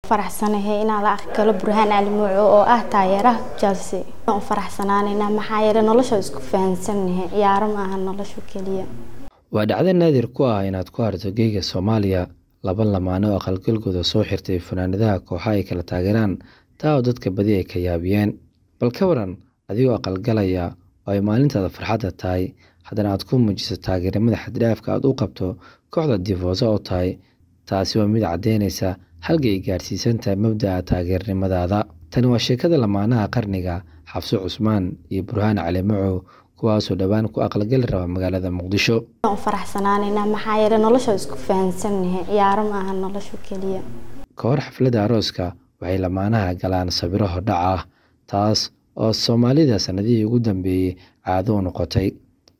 Faraxsanahay inaan la aqbalo Burhaan Cali Muuco oo ah taageeraha Chelsea. Waan u faraxsanaanaynaa maxaa yeelay nolosha isku fahansanahay, ciyaaro ma aha nolosha keliya. Waa dhacdo naadir ku ah inaad ku aragto geega Soomaaliya laba lamaane oo aqalgalkooda soo xirtay funaanadaha kooxaha ay kala taageeraan, taa oo dadka badi ay ka yaabiyeen. Bal ka waran adigoo aqalgalaya oo ay maalintaada farxadda tahay, haddana aad ku muujiso taageernimada xad-dhaafka aad u qabto kooxda Divosa oo tahay. Taasi waa mid caddeynaysa halka ay gaarsiisan tahay mabda'a taageernimadaada. Tani waa sheekada lamaanaha qarniga Xafso Cusmaan iyo Burhaan Cali Macow, kuwaasoo dhowaan ku aqalgali raba magaalada Muqdisho. Waan u faraxsanaanaynaa maxaa yeelay nolosha isku fahansanahay, ciyaaro ma aha nolosha keliya. Ka hor xafladda arooska waxay lamaanaha galaan sawirro hordhac ah, taas oo Soomaalida sanadihii ugu dambeeyay caado u noqotay.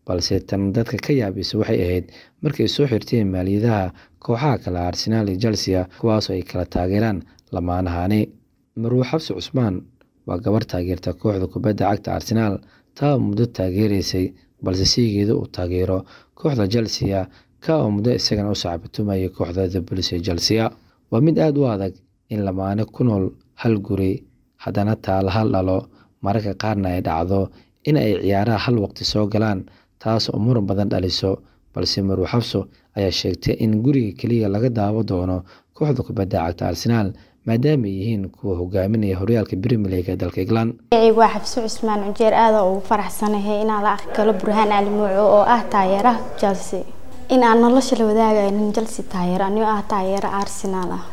Balse tan dadka ka yaabisay waxay ahayd markay soo xirteen maaliyadaha kooxaha kale Arsenal iyo Chelsea, kuwaasoo ay kala taageeraan lamaanahani. Marwo Xafso Cusmaan waa gabar taageerta kooxda kubadda cagta Arsenal, taa oo muddo taageeraysay, balse siigeeda uu taageero kooxda Chelsea, ka oo muddo isagana u sacbatumayay kooxda The Blues ee Chelsea. Waa mid aad u adag in lamaane ku nool hal guri haddana taal hal dhalo, mararka qaarna ay dhacdo in ay ciyaaraha hal waqti soo galaan, taas oo muran badan dhaliso. Balse Marwo Xafso ayaa sheegtay in guriga keliya laga daawan doono kooxda kubadda cagta Arsenal, maadaama ay yihiin kuwa hogaaminaya horyaalka Premier League ee dalka England. Magacaygu waa Xafso Cusmaan Cujeer, aad aan ugu faraxsanahay inaan la aqbalo Burhaan Cali Muuco oo ah taageeraha Chelsea. In aan nolosha la wadaagayo nin Chelsea taageero, anigoo ah taageero Arsenal ah.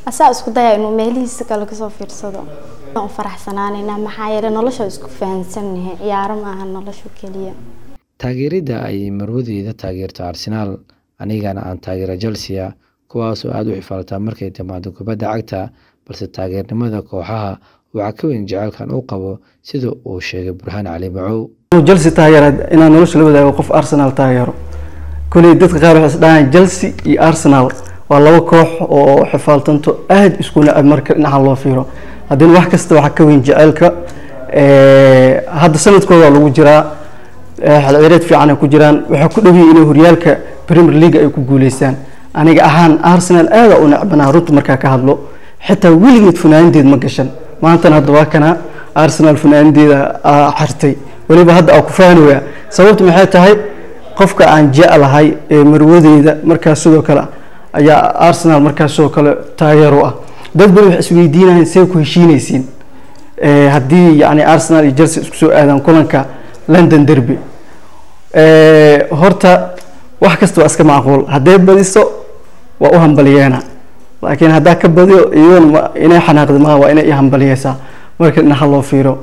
Asaa isku daya inuu meelihiisa kale kasoo fiirsado. Waan u faraxsanaanaynaa maxaa yeelay nolosha isku fahansanahay, ciyaaro ma aha nolosha keliya. Taageeridda ay marwadeeda taageerto Arsenal, anigana aan taageero Chelsea, kuwaas oo aad u xifaalta markay timaado kubadda cagta, balse taageernimada kooxaha waxaa ka weyn jacaylkan uu qabo, sida uu sheegay Burhaan Cali Macow. Chelsea taageera inaan nolosha la wadaago qof Arsenal taageero. Kuley dadka qaar waxay isdhahaan Chelsea iyo Arsenal waa laba koox oo xifaaltanto aad isku nacab marka dhinaca loo fiiro. Haddana wax kasta waxaa ka weyn jacaylka. Hadda sanadkooda lagu jiraa, xil ciyaareed fiican ay ku jiraan, waxay ku dhow yihiin inay horyaalka Premier League ay ku guuleystaan. Aniga ahaan Arsenal aad u necbanaha runta markaa ka hadlo, xitaa weligeed funaanadeed ma gashan. Maantana hadda waa kana Arsenal funaanadeeda xirtay, weliba hadda aa ku faanaya. Sababtu maxay tahay? Qofka aan jeclahay ee marwadeyda markaas sidoo kale ayaa Arsenal markaas sidoo kale taageero ah. Dad badan waxay isweydiinayaan see ku heshiinaysiin haddii yacni Arsenal iyo Chelsea isku soo aadaan kulanka London Derby. Horta wax kasta waa iska macquul. Hadday badiso waa u hambaliyeena, laakiin haddaa ka badiyo iyaduna inay xanaaqdo maaha, waa inay i hambaliyeysaa marka dhinaca loo fiiro.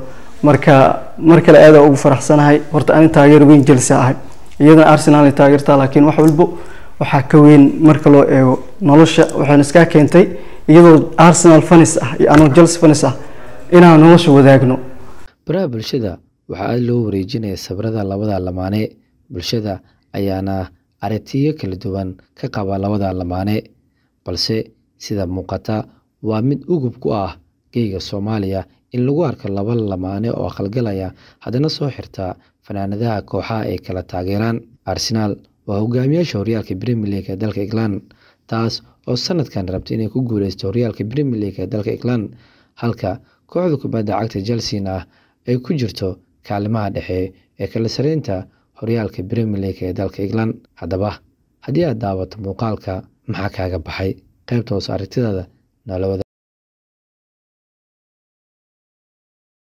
Marka mar kale aad ugu faraxsanahay. Horta anin taageero weyn Chelsea ahay, iyadana Arsenal ay taageertaa, laakiin wax walbo waxaa ka weyn marka loo eego nolosha. Waxayna iskaa keentay iyadoo Arsenal fans ah iyo anoo Chelsea fans ah inaan nolosha wadaagno. Baraha bulshada waxaa aad loo wareejinaya sawirada labada lamaane, bulshada ayaana aragtiyo kala duwan ka qaba labada lamaane. Balse sida muuqata waa mid ugub ku ah geega Soomaaliya in lagu arko laba lamaane oo aqalgalaya haddana soo xirta funaanadaha kooxaha ay kala taageeraan. Arsenal waa hogaamiyaasha horyaalka Premier League ee dalka England, taas oo sanadkan rabta inay ku guuleysato horyaalka Premier League ee dalka England, halka kooxda kubadda cagta Chelsea-na ay ku jirto kaalimaha dhexe ee kala sareynta horyaalka Premier League ee dalka England. Haddaba haddii aad daawato muuqaalka, maxaa kaaga baxay? Qaybta hoose aragtidaada nala wadaag.